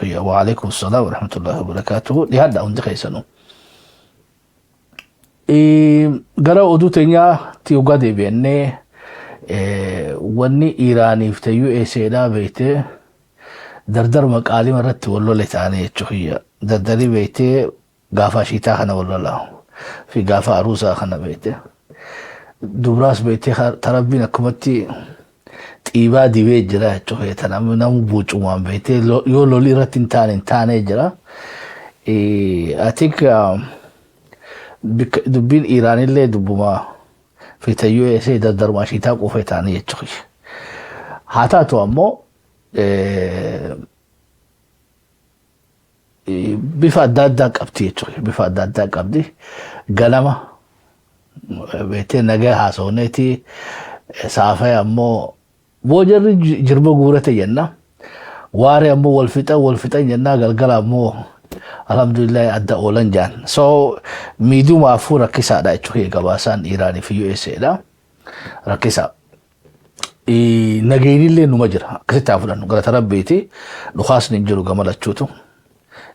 Jechuudha. Waalaikum salaam warahmatullahi wabarakatuhu. Dhiyaadha hundi keessanuu. Gara oduu teenyaatti hoggaa deebi'annee, wanni Iraaniif ta'e USA dhaa beektee dardaruma qaalima irratti wal lole ta'anii jechuudha. Dardarii beektee gaafa shiitaa kana wal lola fi gaafa aruusaa kana beektee. Dubraas beektee tarabbiin akkumatti xiibaa dibee jira jechuudha. Tana namu buucumaan beektee yoo lolli irratti hin taane hin taanee jira. I think dubbiin Iraanillee dubbuma fi ta USA dardaruma shiitaa qofee ta'anii jechuudha. Haa taatu ammoo bifa adda addaa qabdi jechuudha. Bifa adda addaa qabdi. Ganama beektee nagaa haasofneeti, saafee ammoo boojarri jirma guurate jenna. Waaree ammoo wal fixan wal fixan jenna, galgala ammoo alhamdulillah adda oolan jaan. So miidumaafuu rakkisaadha jechuudha, gabaasaan Iraanii fi USA dha. Rakkisaa. Nageenyillee numa jira. Akkasitti haa fudhannu. Galata Rabbiiti. Dhukaasni hin jiru gama lachuutu.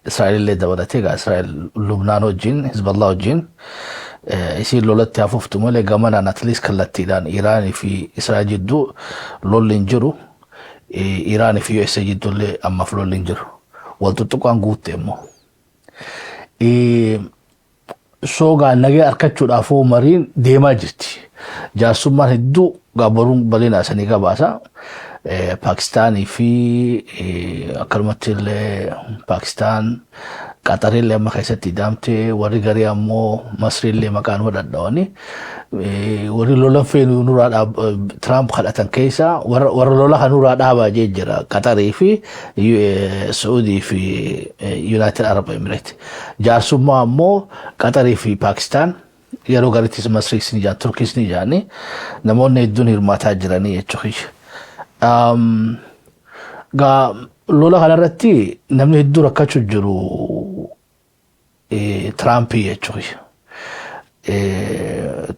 Israa'elillee dabalatee egaa Israa'el Lubnaan wajjin, Hizballah wajjin isiin lolatti hafuftu malee gamanaan at least kallattiidhaan Iraanii fi Israa'el jidduu lolli hin jiru. Iraanii fi USA jidduullee ammaaf lolli hin jiru. Wal tuttuqaan guutte immoo. Soogaa nagee argachuudhaaf mariin deemaa jirti. Jaarsummaan hedduu gaabaruun bal'ina isanii gabaasa. Paakistaanii fi akkanumatti illee Paakistaan, Qaxarillee amma keessatti hidhamte, warri garii ammoo Masriillee maqaan dhadhawanii warri lola feenu nurraa Tiraamp kadhatan keessa warra lola kan nurraa dhaabaa jee jira, Qaxarii fi Saudii fi United Arab Emirates. Jaarsummaa ammoo Qaxarii fi Paakistaan, yeroo garittis Masriis ni jaan, Turkiis ni jaani, namoonni hedduun hirmaataa jiranii jechuudha. Gaa lola kanarratti namni hedduu rakkachuu jiru Tiraampii jechuudha.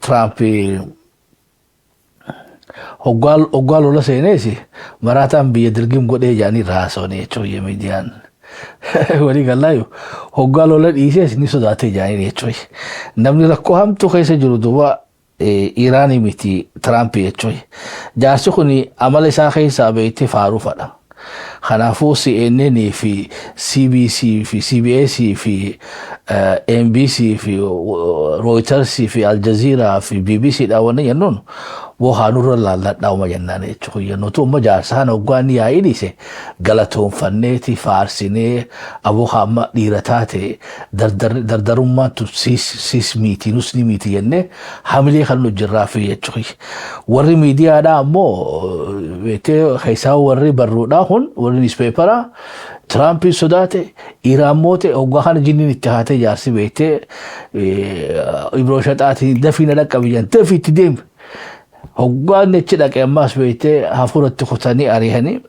Tiraampii hoggaa lola seenees maraataan biyya dirgim godhee jaanii irraa haasawanii jechuudha miidiyaan. Walii galaayu hoggaa lola dhiisees ni sodaatee jaanii jechuudha. Namni rakkoo hamtuu keessa jiru duuba Iraanii miti, Tiraampii jechuudha. Jaarsi kun amala isaa keessaa beektee faaruu fadha. Kanaafuu CNN fi CBC fi CBS fi NBC fi Reuters fi Al Jazeera fi BBC dha wanni jennuun boohaa nurra laalladhaa uma jennaan jechuudha. Nuti umma jaarsa kana hoggaa inni yaa'ii dhiise galatoonfanneeti faarsinee, aboo amma dhiira taate, dardarummaan tun siis miti, nus ni miti jennee hamilee kan nu jirraa fi jechuudha. Warri miidiyaadhaa ammoo beektee keessaa warri barruudhaa kun, warri newspaperaa Tiraampiin sodaate, Iraan moote hoggaa kana jinniin itti haatee jaarsi beektee Ibroo Shaxaatiin dafii na dhaqqabi jedhan, dafii itti deemi. Hoggaa inni achi dhaqe ammaas beektee hafuuratti kutanii ari'anii.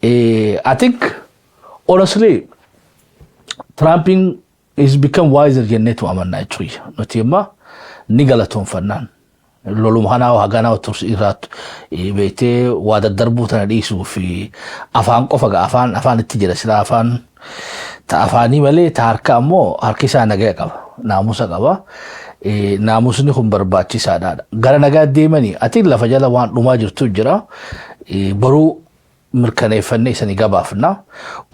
I think honestly Trumpin is become wiser jenneetu amannaa jechuudha. Nuti amma ni galatoonfannaan. Loluma kanaa haganaa tursi irraa beektee waa daddarbuu tana dhiisuu fi afaan qofa gaa afaan itti jira sila afaan ta afaanii malee, ta harka ammoo harki isaa nagaya qaba, naamusa qaba. Naamusni kun barbaachisaadha. Gara nagaa deemanii ati lafa jala waan dhumaa jirtu jira. Boruu mirkaneeffannee isanii gabaafna.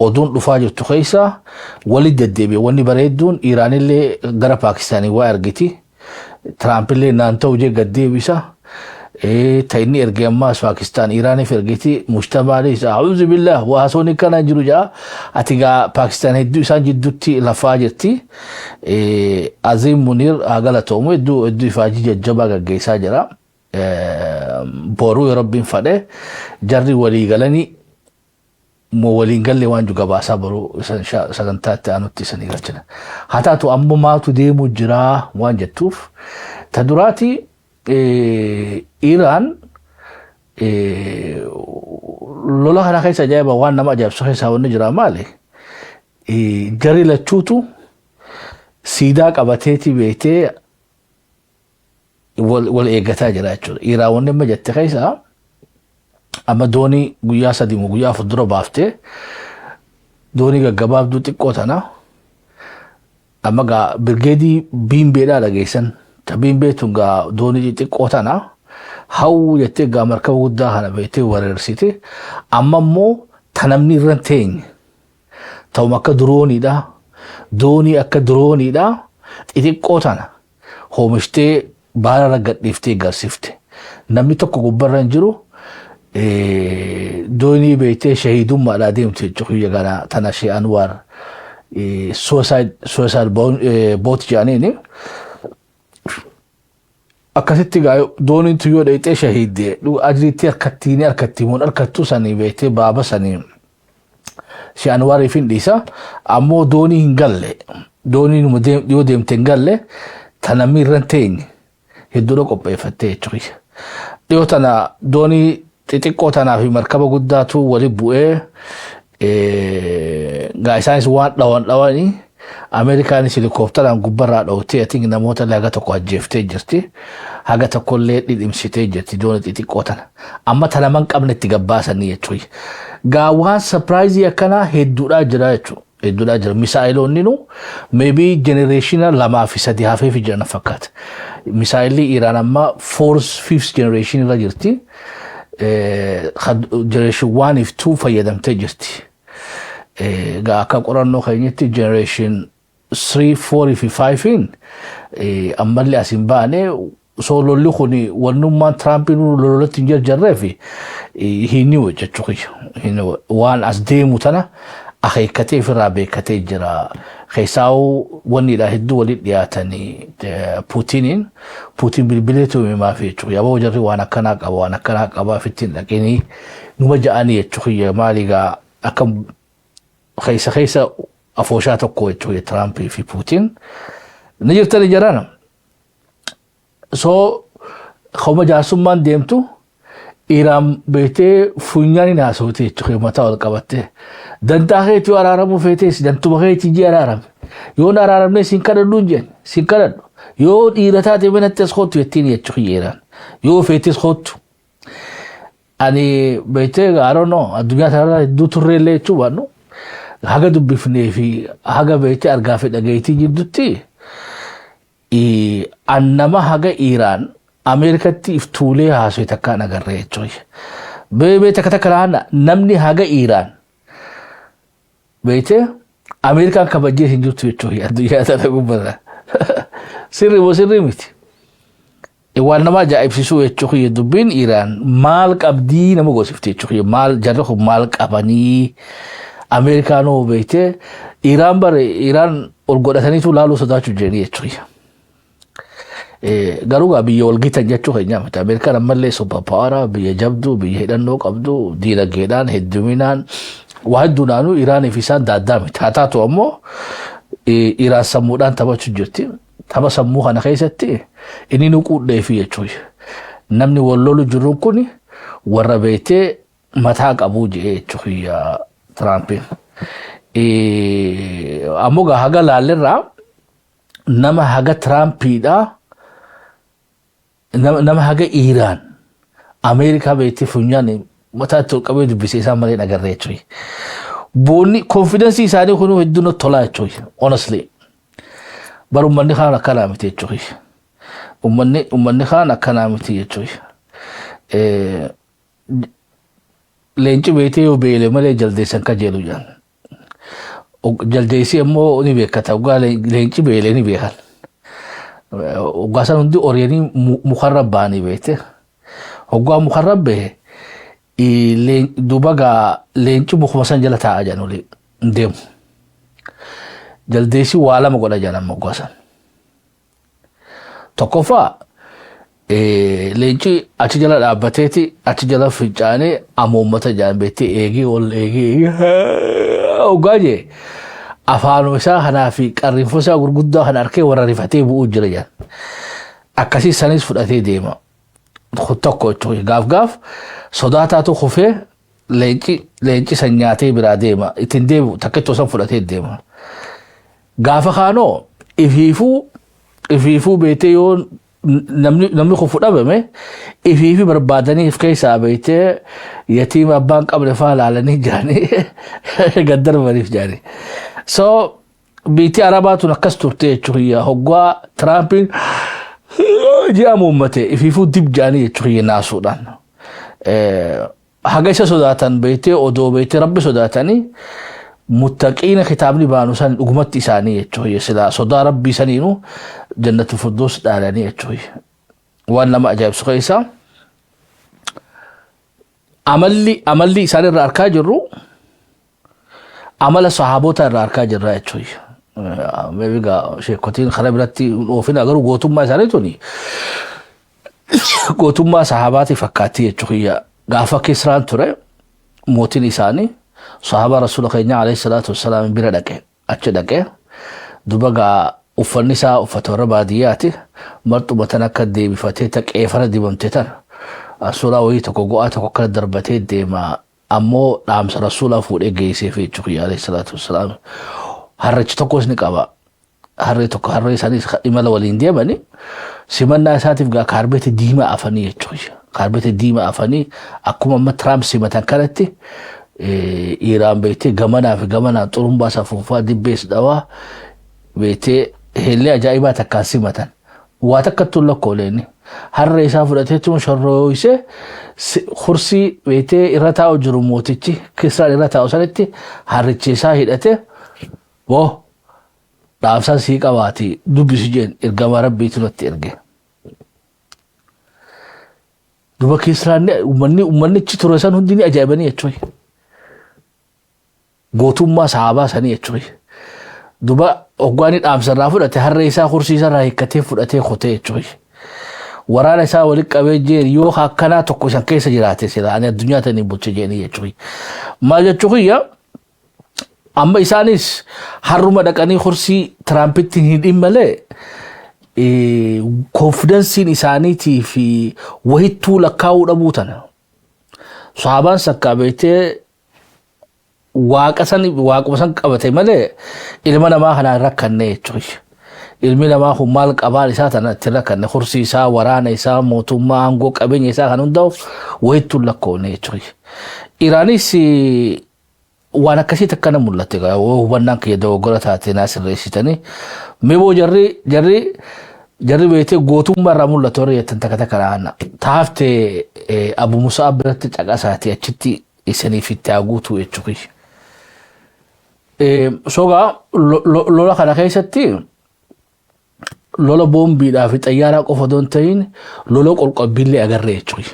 Oduun dhufaa jirtu keessa walitti deddeebi'e wanni bareedduun Iraanillee gara Paakistaanii waa ergiti. Tiraampiillee naan ta'u jee gad deebisa. Ta inni erge ammaas Paakistaan Iraaniif ergiti. Mujtabaanis a'uuzu billah waa haasawni kana jiru jaa. Ati gaa Paakistaan hedduu isaan jidduutti lafaa jirti. Aziim Munir haa galatoomu, hedduu hedduu ifaajii jajjabaa gaggeessaa jira. Boruu yoo Rabbiin fadhe jarri walii galanii moo waliin galle waan jiru gabaasaa boruu sagantaa itti aanutti isanii galchina. Haa taatu ammoo maatu deemuu jiraa waan jettuuf, ta duraati Iraan lola kana keessa ajaa'iba, waan nama ajaa'ibsu keessaa wanni jira maali? Jarri lachuutu siidaa qabateeti beektee wal eeggataa jira jechuudha. Iraan wanni amma jette keessaa amma doonii guyyaa 3 moo guyyaa 4 dura baaftee Doonii gaggabaabduu xiqqoo tana amma gaa birgeedii biimbeedhaa dhageessan. Ta biimbee tun gaa doonii xixiqqoo tana hawwu jettee gaa markaba guddaa kana beektee wareersite. Amma immoo ta namni irra hin teenye, ta'uma akka dirooniidha, doonii akka dirooniidha xixiqqoo tana oomishtee baala irra gadhiiftee garsifte. Namni tokko gubbarra hin jiru. Doonii beektee shahiidummaadhaa deemte jechuudha kana tana Shee Anwaar suicide boat jedhaniini. Akkasitti gaa dooniin tun yoo dheeyxee shahiidde ajriitti harkattii ni harkatti mun harkattuu sanii beektee baaba sanii Shee Anwaariif hin dhiisa. Ammoo doonii hin galle, dooniin yoo deemte hin galle, ta namni irra hin teenye hedduudha qopheeffattee jechuudha. Dhiyoo tana doonii xixiqqoo tanaa fi markaba guddaatu wali bu'ee gaa isaanis waan dhawan dhawanii, Ameerikaanis helikoophteraan gubbarraa dhawtee ati namoota illee haga tokko ajjeeftee jirti. Haga tokkollee dhidhimsitee jirti doonii xixiqqoo tana. Amma tana man qabne itti gabbaasanii jechuudha. Gaa waan surprise akkanaa hedduudhaa jira jechuudha. Hedduudhaa jira. Misaayiloonni nu maybe generation lamaa fi sadi hafeef jiran fakkaata. Misaayilli Iraan amma fourth, fifth generation irra jirti. Generation one fi two fayyadamtee jirti. Gaa akka qorannoo keenyatti generation three, four fi five ammallee as hin baane. So lolli kun wannummaan Tiraampiin lolatti hin jarjarreef hin jechuudha. Waan as deemu tana akeekkatee ofirraa beekatee jira. Keessaa'uu wannidha hedduu walitti dhiyaatanii Puutiniin, Puutiin bilbileetu himaaf jechuudha. Yaboo jarri waan akkanaa qaba, waan akkanaa qaba, fittiin dhaqinii numa ja'anii jechuudha. Maali gaa akka keessa keessa afooshaa tokko jechuudha Tiraampii fi Puutiin. Ni jirtani jarana. So homa jaarsummaan deemtu Iraan beektee funyaan hin haasawte jechuudha mataa wal qabattee. Dantaa keetii yoo araaramuu feetees dantuma keetii jee araarame. Yoo na araaramne siin kadhadhu hin jenne, siin kadhadhu. Yoo dhiira taate manatti as kootu jettiin jechuudha Iraan. Yoo feetes kootu. Ani beektee, I don't know, addunyaa kanarra hedduu turreellee jechuu baannu, haga dubbifnee fi haga beektee argaa fi dhageettii jidduutti an nama haga Iraan Ameerikatti if tuulee haasoo takkaan agarree jechuudha. Beebee takka takka laana namni haga Iraan beektee Ameerikaan kabajjee hin jirtu jechuudha addunyaa tana gubbarra. Sirrii moo sirrii miti? Waan nama ajaa'ibsiisuu jechuudha. Dubbiin Iraan maal qabdii nama gosifte jechuudha. Maal jarri kun maal qabanii Ameerikaanoo beektee Iraan bare Iraan ol godhataniitu laaluu sodaachuu jiranii jechuudha. Garuu gaa biyya wal gitan jechuu keenya miti. Ameerikaan ammallee super power, biyya jabduu, biyya hidhannoo qabdu, diinagdeedhaan, hedduminaan, waa hedduudhaanuu Iraanii fi isaan daaddaa miti. Haa taatu ammoo Iraan sammuudhaan taphachuu jirti. Tapha sammuu kana keessatti inni nu quudheefi jechuudha. Namni wal lolu jiru kun warra beektee mataa qabuu jedhee jechuudha Tiraampiin. Ammoo gaa haga laallerraa nama haga Tiraampiidhaa, nama haga Iiraan Ameerikaa beektee funyaan mataa itti ol qabee dubbise isaan malee hin agarre jechuudha. Boonni confidence isaanii kun hedduu natti tolaa jechuudha. Honestly. Bar uummanni kaan akkanaa miti jechuudha. Uummanni kaan akkanaa miti jechuudha. Leenci beektee yoo beele malee jaldeessan kajeelu jedhan. Jaldeessi immoo ni beekata. Dhugaa leenci beelee ni beekan. Hoggaa san hundi orianii mukarra ba'anii beekte. Hoggaa mukarra bahe duuba gaa leenci mukuma san jala taa'aa jedhan, olii hin deemu. Jaldeessi waa lama godha jedhan amma hoggaa san. Tokkoffaa, leenci achi jala dhaabbateeti achi jala fincaanee amoommata jedhan beektee, eegee ol eegee eegee hoggaa jee afaanuma isaa kanaa fi qarrinfoo isaa gurguddaa kana arkee warra rifatee bu'uu jira jedhan. Akkasii sanis fudhatee deema. Tokko jechuudha. Gaaf gaaf sodaataatu kufee leenci san nyaatee biraa deema. Ittiin deemu takkittoo san fudhatee deema. Gaafa kaanoo ifiifuu ifiifuu beektee yoo Namni kun fudhabame ifiifi barbaadanii if keessaa beektee yatiima abbaan qabne faa laalanii jiranii gad darbaniif jedhanii. So biitti Arabaa tun akkas turte jechuudha. Hoggaa Tiraampiin ji'a muummate ifiifuu dib jedhanii jechuudha naasuudhaan. Haga isa sodaatan beektee, odoo beektee Rabbi sodaatanii, muttaqiina kitaabni baanu san dhugumatti isaanii jechuudha. Silaa sodaa Rabbii saniinuu jannatu firdoos dhaalanii jechuudha. Waan nama ajaa'ibsu keessaa amalli isaan irraa arkaa jirru amala sahaabota irraa arkaa jirra jechuudha. Egaa sheekotiin karaa biratti oofina, garuu gootummaa isaanii tuni gootummaa sahaabaati fakkaatti jechuudha. Gaafa Kisraan ture, mootiin isaanii sahaabaa Rasuula keenya alayhi salaatu wassalaam bira dhaqe, achi dhaqe. Duba gaa uffanni isaa uffata warra baadiyyaati, marxuma tan akka deebifatee ta qeefara dibamte tan rasuulaa wayii tokko go'aa tokko akkana darbatee deema, ammoo dhaamsa rasuulaa fuudhee geesseef jechuudha alayhi salaatu wassalaam. Harrichi tokkos ni qaba. Harree tokko, harree isaaniis imala waliin deemani. Simannaa isaatiif gaa kaarbeeti diimaa afanii jechuudha. Kaarbeeti diimaa afanii akkuma amma Tiraamp simatan kanatti Iraan beektee gamanaa fi gamanaan xurumbaa safuufaa dibbees dhawaa beektee heellee ajaa'ibaa takkaan simatan. Waa takka tun lakkooleeni. Harree isaa fudhatee tun shorrooysee kursii beektee irra taa'u jiru, mootichi Kisraan irra taa'u sanitti harrichi isaa hidhate, "Boo, dhaamsaan sii qabaati, dubbisu," jeen, "ergamaa Rabbiitu natti erge." Duba Kisraan uummanni ture san hundi ni ajaa'ibanii jechuudha. Gootummaa sahaabaa sanii jechuudha. Duba hoggaanii dhaamsa irraa fudhate, harree isaa kursii isaa irraa hiikkatee fudhatee kotee jechuudha. Waraana isaa walitti qabee jeen, "Yoo akkanaa tokko isan keessa jiraate sila ani addunyaa tanii bulche," jeenii jechuudha. Maal jechuu kiyya, amma isaanis harruma dhaqanii kursii Tiraampitti hin hidhin malee confidenceiin isaaniitii fi wahittuu lakkaa'uu dhabuu tana. Sahaabaan sakkaa beektee waaqa san, waaquma san qabate malee ilma namaa kanaan rakkanne jechuudha. Ilmi namaa kun maal qabaan isaa tana itti rakkanne, kursii isaa, waraana isaa, mootummaa, aangoo, qabeenya isaa kan hundaa'u wahittuu lakkoofne jechuudha. Iraanis waan akkasiitti akkana mul'atte. Hubannaan kiyya dogoggora taate naa sirreessitanii. Miboo jarri beektee gootummaa irraa mul'atu warri jettan takka takka naanna. Taaftee Abu Musaa biratti caqasaati, achitti isiniif itti haa guutuu jechuudha. Sogaa lola kana keessatti lola boombiidhaa fi xayyaaraa qofa osoo hin ta'in lola qorqobbiillee agarree jechuudha.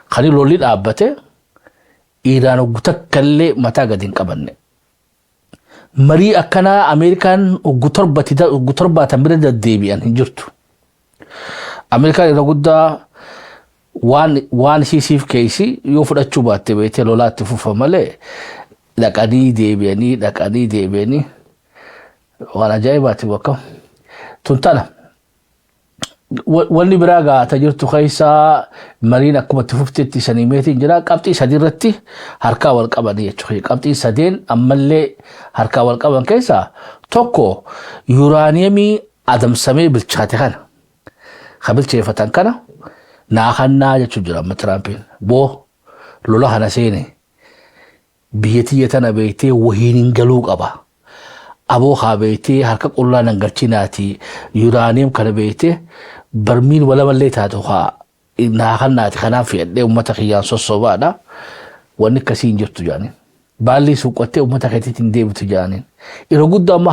Kan lolli dhaabbate Iraan hoggu takkallee mataa gadi hin qabanne. Marii akkanaa Ameerikaan hoggu 70 bira deddeebi'an hin jirtu. Ameerikaan irra guddaa waan ishii siif keeysi yoo fudhachuu baatte beektee lolaatti fufa malee dhaqanii deebi'anii dhaqanii deebi'anii waan ajaa'ibaati bakka. Tun tana. Wanni biraa gaata jirtu keessaa mariin akkuma itti fuftetti sanii meetiin jira, qabxii sadi irratti harkaa wal qabanii jechuudha. Qabxii sadeen ammallee harkaa wal qaban keessaa tokko yuuraaniyemii adamsamee bilchaate kana ka bilcheeffatan kana naakannaa jechuun jira. Amma Tiraampiin, "Boo, lola kana seene, biyya tiyya tana beektee wahiin hin galuu qaba. Aboo haa beektee harka qullaa nan galchinaati, yuuraaniyem kana beektee barmiin walamallee taatu haa naakannaati, kanaaf fedhee uummata kiyyaan sossobaadha. Wanni akkasii hin jirtu," jedhanii. "Baalli suuqattee uummata keetiitti hin deebitu," jedhaniin. Yeroo guddaa amma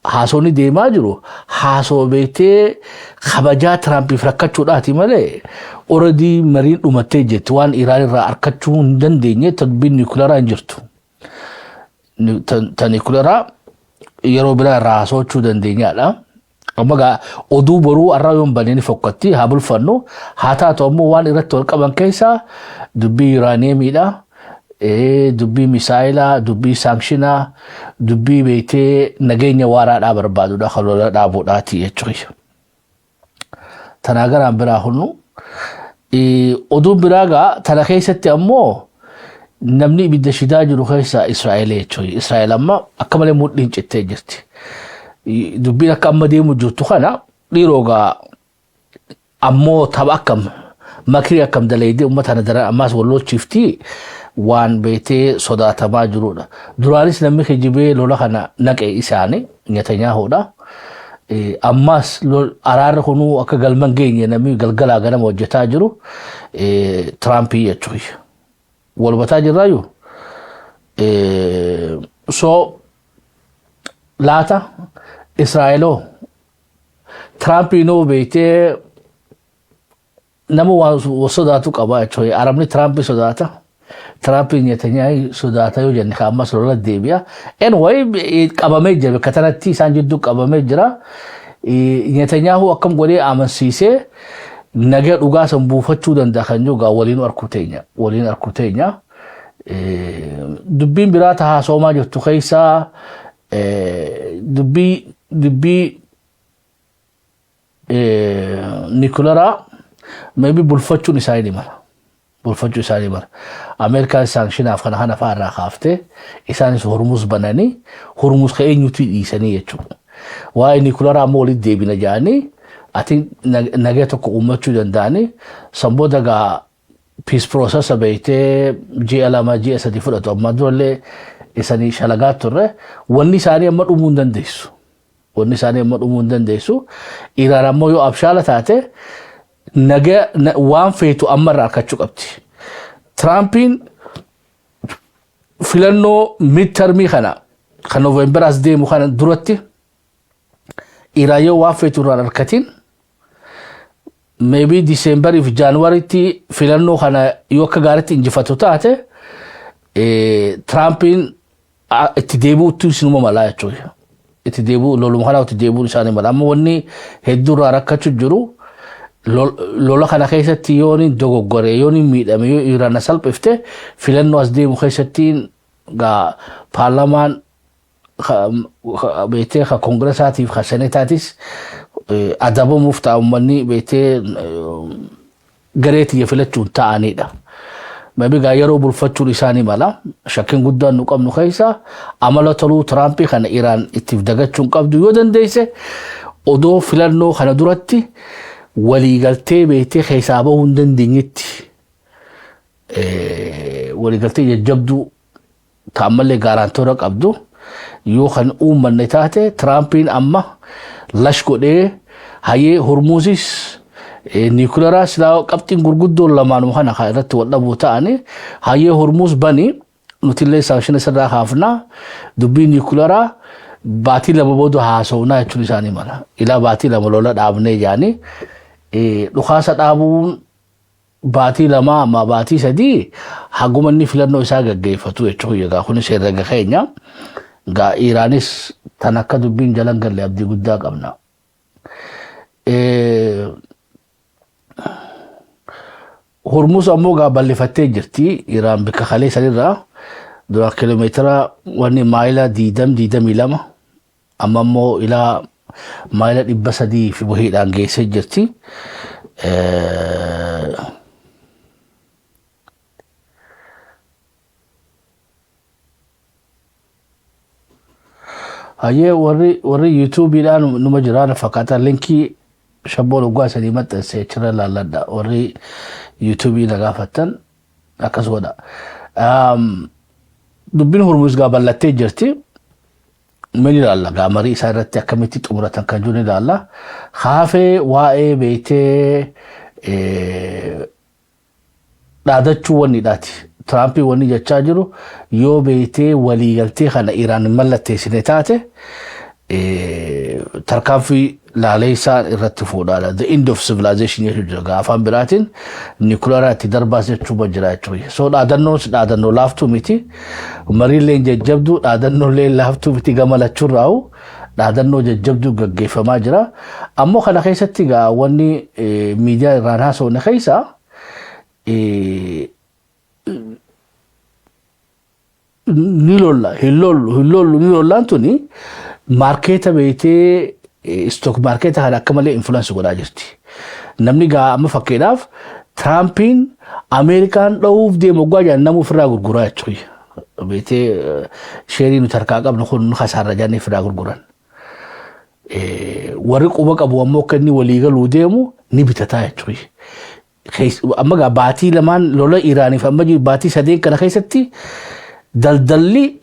haasawni deemaa jiru haasawaa beektee kabajaa Tiraampiif rakkachuudhaati malee already mariin dhumattee jirti. Waan Iraan irraa arkachuu hin dandeenye dubbiin niwukilaraa hin jirtu. Ta niwukilaraa yeroo biraa irraa haasawachuu dandeenyaadha. Amma gaa oduu boruu har'a yoon banee ni fokkatti, haa bulfannu. Haa taatu, ammoo waan irratti wal qaban keessaa dubbii yuuraaniyeemiidha. Dubbii misaayilaa, dubbii sanctionaa, dubbii beektee nageenya waaraadhaa barbaadudha, kan lola dhaabuudhaati jechuudha. Tanaa garaan biraa hunnu. Oduun biraa gaa tana keessatti ammoo namni ibidda shidaa jiru keessaa Israa'el jechuudha. Israa'el amma akka malee mudhiin cittee jirti. Dubbiin akka amma deemu jirtu kana Dhiiroo gaa, ammoo tapha akkam, makrii akkam dalaydee uummata kana daran ammaas wal lolchiifti, waan beetee sodaatamaa jirudha. Duraanis namni kijibee lola kana naqe isaani Netanyaahuudha. Ammaas araarri kunuu akka galma hin geenye namni galgalaa ganama hojjetaa jiru Tiraampii jechuudha. Wal hubataa jirraayyuu. So laata Israa'eloo, Tiraampiinoo beektee nama waan sodaatu qaba jechuudha. Arabni Tiraampii sodaata. Tiraampiin Netanyaahu sodaata yoo jenne, ammas lola deebi'a. Anyway, qabamee jira, bakka tanatti isaan jidduu qabamee jira. Netanyaahu akkam godhee amansiisee nagaa dhugaa san buufachuu danda'a kan jiru gaa waliin arkuu teenya. Waliin arkuu teenya. Dubbiin biraa haasoomaa jirtu keessaa dubbii nuclear maybe bulfachuun isaanii ni mala. Bulfachuu isaanii mala. Ameerikaan sanctionaaf kana fa'aa irraa kaaftee, isaanis Hormuz bananii, Hormuz ka eenyutu dhiisanii jechuudha. Waa'ee nuclear ammoo walitti deebina jedhanii ati nagaa tokko uummachuu danda'anii, san booda gaa peace process beektee ji'a 2, ji'a 3 fudhatu. Amma durallee isanii shalagaa turre, wanni isaanii amma dhumuu hin dandeessu. Wanni isaanii amma dhumuu hin dandeessu. Iraan ammoo yoo abshaala taate nagaa waan feetu amma irraa argachuu qabdi. Tiraampiin filannoo midtermii kana kan Noovemberaas deemu kana duratti Iraan yoo waan feetu irraa argatin, maybe Diseembarii fi Jaanuwariitti filannoo kana yoo akka gaariitti injifatu taate, Tiraampiin itti deebi'uutti isinuma malaa jechuudha. Itti deebi'u, loluma kana itti deebi'uun isaanii mala. Amma wanni hedduu irraa rakkachuu jiru, lola kana keessatti yoon dogoggore, yoon miidhame, yoo Iraan na salphifte, filannoo as deemu keessatti gaa paarlamaan beektee ka koongiressaatiif ka seneetaatis adabamuuf ta'a, uummanni beektee garee tiyya filachuun ta'anidha. Maybe gaa yeroo bulfachuun isaanii mala. Shakkiin guddaan nu qabnu keessa amala toluu Tiraampii kana Iraan ittiif dagachuun qabdu, yoo dandeesse odoo filannoo kana duratti waliigaltee beektee keessaa bahuu hin dandeenyetti, waliigaltee jajjabduu ta'ammallee guarantoora qabdu yoo kan uummanne taate, Tiraampiin amma lash godhee hayyee Hormuuzis nuclearaa silaa qabxiin gurguddoon lamaanuma kana kan irratti wal dhabuu ta'ani, hayyee Hormuuz bani, nutillee sanction sirraa kaafnaa, dubbii nuclearaa baatii 2 booda haasofnaa jechuun isaanii mala. Ilaa baatii 2 lola dhaabnee jaanii dhukaasa dhaabuun baatii 2 amma baatii 3 haguma inni filannoo isaa gaggeeffatu jechuudha. Egaa kunis herrega keenya. Gaa Iraanis tan akka dubbiin jalan galle abdii guddaa qabna. Hormuz ammoo gaa bal'ifattee jirti. Iraan bakka kalee sanirraa dura kiiloomeetira wanni maayila 20, 22, amma immoo ilaa maayila 300 fi wahiidhaan geessee jirti. Hayyee, warri YouTubeiidhaan numa jiraan fakkaata, linkii shabboon oggaa sadii maxxanse achirra laalladha. Warri YouTubeii na gaafattan akkas godha. Dubbiin Hormuz gaa bal'attee jirti. Min ilaalla gaa, marii isaa irratti akkamitti xumuratan kan jiru ni ilaalla. Haafee waa'ee beektee dhaadachuu wanniidhaati. Tiraampiin wanni jechaa jiru, yoo beektee waliigaltee kana Iraan hin mallatteessine taate, tarkaanfii laaleessaa irratti fuudhaadha. The end of civilization jechuu jira. Gaa afaan biraatiin nuclearaa itti darbaas jechuu jira jechuudha. So dhaadannoon dhaadannoo laaftuu miti. Mariillee jajjabduu, dhaadannoolee laaftuu miti, gama lachuurraa'u dhaadannoo jajjabduu gaggeeffamaa jira. Ammoo kana keessatti gaa wanni miidiyaa irraan haasofne keessa ni lolla, hin lollu, hin lollu, ni lollaan tuni marketa beektee stock marketa kana akka malee influence godhaa jirti. Namni gaa amma fakkeedhaaf Tiraampiin Ameerikaan dha'uuf deemu waggaa jedhan nama ofirraa gurguraa jechuudha. Beektee shareii nuti harkaa qabnu kun nu kasaarra jedhanii ofirraa gurguran. Warri quba qabu ammoo akka inni waliigaluu deemu ni bitataa jechuudha. Amma gaa baatii 2n lola Iraaniif amma baatii 3n kana keessatti daldalli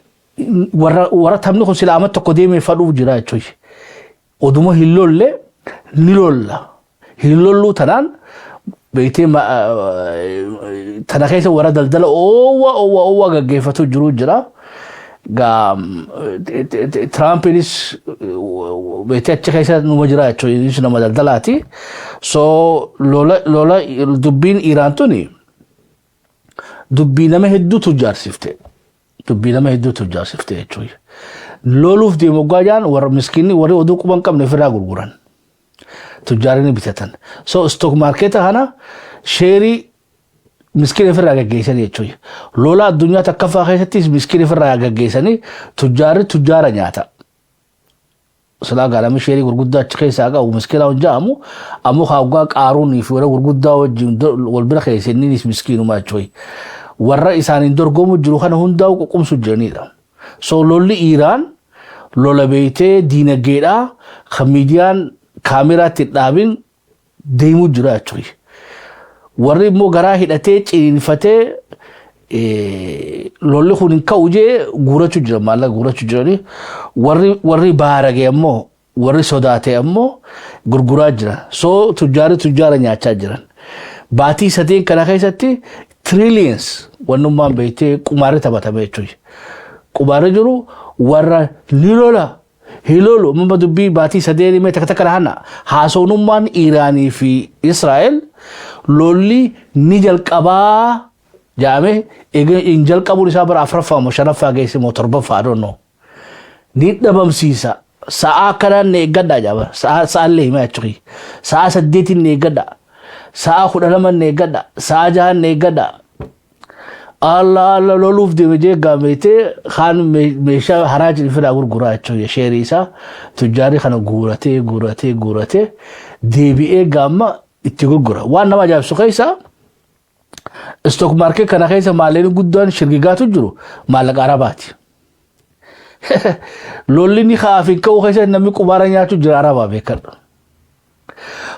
warra taphni kun sila amma tokko deemee fadhuuf jira jechuudha. Oduma hin lolle ni lolla. Hin lolluu tanaan beektee tana keessa warra daldala oowwa oowwa oowwa gaggeeffatu jiru jira. Gaa Tiraampiinis beektee achi keessa numa jira jechuudha. Innis nama daldalaati. So lola dubbiin Iraan tuni dubbii nama hedduutu jaarsifte. Dubbii nama hedduutu jaarsifte jechuudha. Loluuf deemu waggaa jaan warra miskiinni, warri oduu quban qabne ofirraa gurguran. Tujjaarri ni bitatan. So stock market kana share miskiina ofirraa gaggeessanii jechuudha. Lola addunyaa takkaffaa keessattis miskiina ofirraa gaggeessanii tujjaarri tujjaara nyaata. Silaa gaalama share gurguddaa achi keessaa qabu miskiina hin jedhamu, ammoo hawgaa qaaruunii fi warra gurguddaa wajjin wal bira keessa inninis miskiinuma jechuudha. Warra isaaniin dorgomu jiru kana hundaa'u ququmsu jiranidha. So lolli Iraan lola beeytee diinagdeedhaa kan miidiyaan kaameraatti dhaabin deemuu jira jechuudha. Warri immoo garaa hidhatee ciniinfatee lolli kun hin ka'u jee guurachuu jira, maallaqa guurachuu jirani. Warri baarage ammoo, warri sodaate ammoo gurguraa jira. So tujjaarri tujjaara nyaachaa jiran. Baatii 3n kana keessatti trillions wannummaan beektee qumaarri taphatame jechuudha. Qumaarri jiru warra ni lola hin lolu. Amma dubbii baatii 3n mee takka takka hana haasawummaan Iraanii fi Israa'el lolli ni jalqabaa jaame hin jalqabuun isaa bara afuraffaa moo shanaffaa geesse moo torbaffaa, I don't know. Ni dhabamsiisa. Sa'aa akkanaan ni eeggadhaa jaaba. Sa'aallee himaa jechuudha. Sa'aa 8n ni eeggadhaa. Sa'aa 12 ni eeggadhaa. Sa'aa 6n ni eeggadhaa. Allah Allah loluuf deeme jee gaameetee kaan meeshaa haraa jiru fidaa gurguraa jechuudha. Share isaa tujjaarri kana guuratee guuratee guuratee deebi'ee gaamma itti gurgura. Waan nama ajaa'ibsu keessaa stock market kana keessa maallaqni guddaan shirgigaatu jiru maallaqa Arabaati. Lolli ni kaa'aaf hin ka'u keessa namni qubaara nyaachuu jira Arabaa beekadha.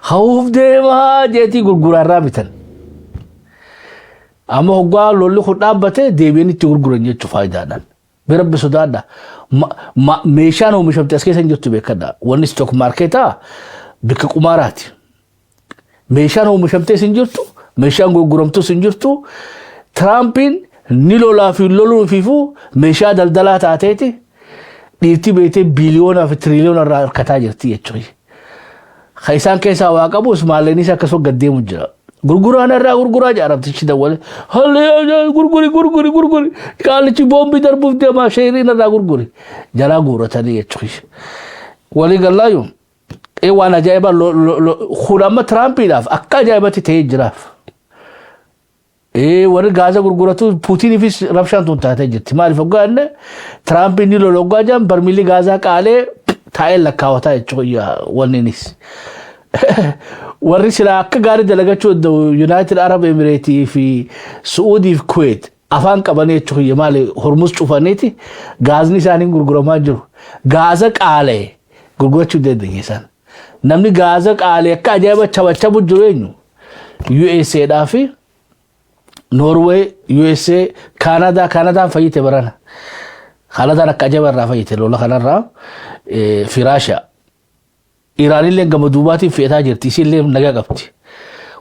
Hawuuf deemaa jeetii gurguraarraa bitan. Amma hoggaa lolli kun dhaabbate deebiin itti gurguran jechuu faayidaadhaan. Birabbi sodaadha. Meeshaan oomishamte as keessa hin jirtu beekadha. Wanni stock marketaa bikka qumaaraati. Meeshaan oomishamtees hin jirtu, meeshaan gurguramtus hin jirtu. Tiraampiin ni lolaa fi loluu fiifuu meeshaa daldalaa taateeti dhiirti beektee biiliyoonaa fi tiriiliyoona irraa harkataa jirti jechuudha. Kan isaan keessaa waa qabus maallaqnis akkasuma gad deemu jira. Gurguraan irraa gurguraa jira arabtichi dawwale. Halli gurguri gurguri gurguri, qaalichi boombii darbuuf deemaa, shareiin irraa gurguri. Jalaa guuratanii jechuudha. Walii gallaayu waan ajaa'ibaa kun amma Tiraampiidhaaf akka ajaa'ibatti ta'ee jiraaf. Warri Gaaza gurguratu Puutiniifis rabshaan tun taatee jirti. Maaliif hoggaa inni Tiraampiin ni lola hoggaa jiran barmiilli Gaazaa qaalee taa'ee lakkaawataa jechuudha wanni innis. Warri silaa akka gaarii dalagachuu danda'u United Arab Emirates fi Su'uudii fi Kuwait afaan qabanii jechuudha. Maali, Hormuz cufaniiti gaazni isaanii gurguramaa jiru. Gaaza qaalee gurgurachuu dandeenye isaan. Namni gaaza qaalee akka ajaa'iba chabachabu jiru eenyu? USA dhaa fi Norway, USA, Kaanadaa. Kaanadaan fayyite barana. Kaanadaan akka ajaa'iba irraa fayyite lola kanarraa fi Raashiyaa. Iraanillee gama duubaatiin fe'ataa jirti. Isiillee nagaa qabdi.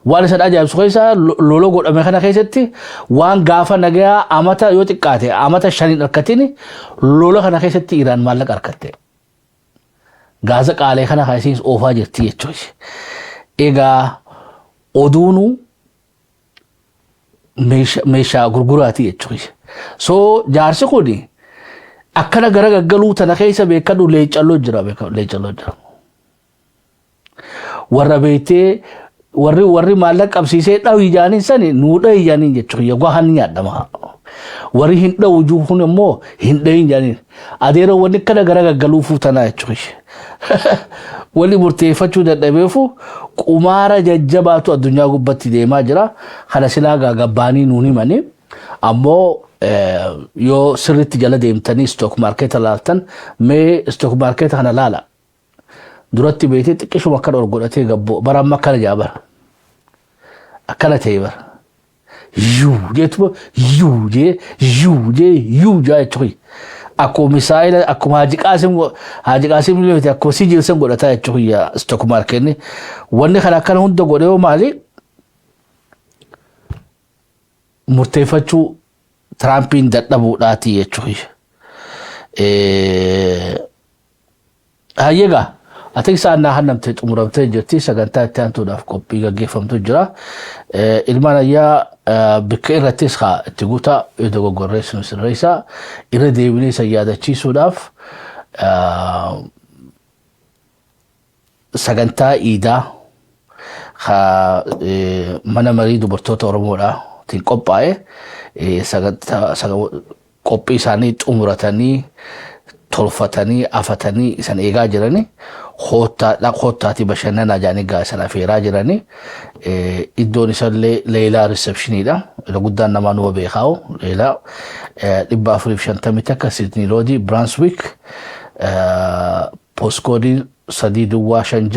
Waan isaan ajaa'ibsu keessaa lola godhame kana keessatti waan gaafa nagaa amata yoo xiqqaate amata 5n harkatin lola kana keessatti Iraan maallaqa harkatte. Gaaza qaalee kana kan isiin oofaa jirti jechuudha. Egaa oduunu meeshaa gurguraati jechuudha. So jaarsi kuni akkana gara gaggaluu tana keessa beekadhu, leecalloo jira, leecalloo jira. Warra beektee warri maallaqa qabsiisee dhawu ijaaniin sani nuu dhahi ijaaniin jechuudha. Yoggaa kan nyaadhama. Warri hin dhawu jiru kun immoo hin dhahin jaaniin. Adeeroo wanni akkana gara gaggaluufuu tanaa jechuudha. Wanni murteeffachuu dadhabeefu qumaara jajjabaatu addunyaa gubbatti deemaa jira. Kana silaa gabbaanii nuun himanii. Ammoo yoo sirriitti jala deemtanii stock market laaltan, mee stock market kana laala. Duratti beetee xiqqishuma akkana ol godhatee gabboo bara amma akkana jaa bara. Akkana ta'e bara. Yuu jeetuma yuu jee yuu jee yuu jaa jechuun akkuma misaayila akkuma Haaji Qaasim, Haaji Qaasim illee akkuma si jiilsan godhataa jechuun stock market ni. Wanni kana akkana hunda godhee hoo maali? Murteeffachuu Tiraampiin dadhabuudhaati jechuun. Hayyeegaa ati isaan naa hannamtee xumuramtee jirti, sagantaa itti aantuudhaaf qophii gaggeeffamtu jira. Ilmaan ayyaa bikka irrattis haa itti guutaa, yoo dogoggorree sun sirreessaa. Irra deebinee isa yaadachiisuudhaaf, sagantaa iidaa haa mana marii dubartoota Oromoodhaatiin qophaa'e, sagantaa qophii isaanii xumuratanii tolfatanii afatanii isan eegaa jiranii, koottaatii bashannanaa jedhanii gaa isan afeeraa jiranii. Iddoon isallee Leelaa reception iidha. Irra guddaan namaa numa beekaa'u Leelaa, 451 Sydney Road, Brunswick, postcode 3 0 5 6.